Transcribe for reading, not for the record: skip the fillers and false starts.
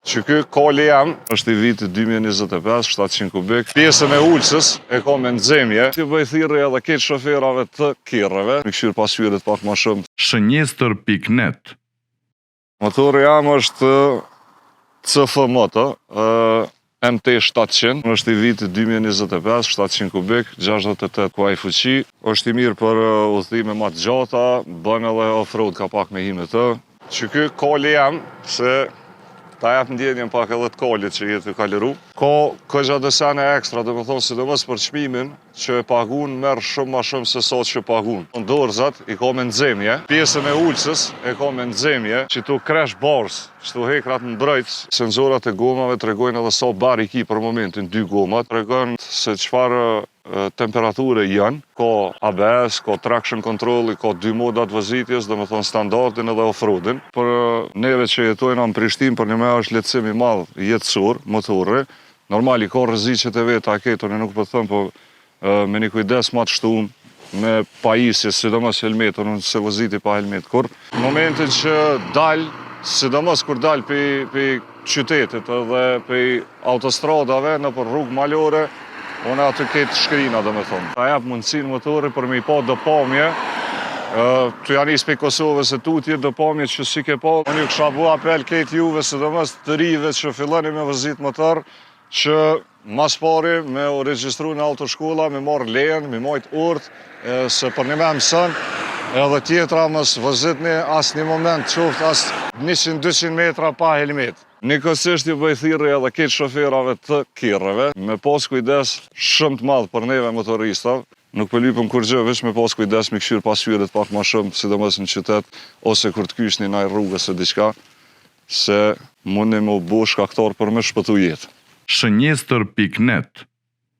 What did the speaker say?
Që ky kali jem është i vitit 2025, 700 kubik. Pjesën e ulsës e ka me nxemje. Ti bëj thirrje edhe krejt shoferave të kerreve, me kqyr pasqyret pak më shumë. Shënjestër.net. Motori jam është CF Moto, MT700, është i vitit 2025, 700 kubik, 68 kuaj fuqi, është i mirë për udhëtime më të gjata, bën edhe off-road ka pak me hi me të. Që ky kali jam, se ta jap ndjenjen pak edhe të kalit që jetë të kaleru. Ka këgja desene ekstra, dhe më thonë, sidomos për çmimin që e pagun, merë shumë ma shumë se sa që pagun. Në dorëzat i ka me nxemje, pjesën e ulsës e ka me nxemje, që tu crash bars, që tu hekrat në brojtës, senzorat e gomave tregojnë edhe sa bar i ki për momentin, dy gomat, tregojnë se çfarë temperature janë, ka ABS, ka traction control, ka dy modat vozitjes, dhe më thonë standardin edhe off-roadin. Për neve që jetojnë në Prishtinë, për një me është lehtësim i madh jetësor, motorri. Normal i ka rreziqet e veta këto, ne nuk po them, po me një kujdes më të shtum, me pajisje, sidomos helmetën, unë se voziti pa helmet kur. Në momentin që dal, sidomos kur dal pi qytetit edhe pi autostradave në për rrugë malore, unë aty ketë shkrina, dhe me thonë. Ta jap mundësinë motori për me i pa do pamje, të janë nis prej Kosovës e tutje, do pamje që si ke pa. Unë ju kisha bu apel krejt juve, sidomos të rive që filloni me vozit motor, që mas pari me u regjistru në autoshkolla, me marrë lejen, me majt urt, se për një me mësën, edhe tjetra mos vozitni as një moment qoftë as 100-200 metra pa helmet. Njëkohësisht ju bëj thirrje edhe krejt shoferave të kerreve, me pas kujdes shumë të madh për neve motorista, nuk po lypëm kurrgjë, veç me pas kujdes me kqyr pasqyret pak më shumë, sidomos në qytet ose kur të kyçni ndaj rrugës e diçka, se mundni me u bo shkaktar për me shpëtu jetë. Shënjestër.net.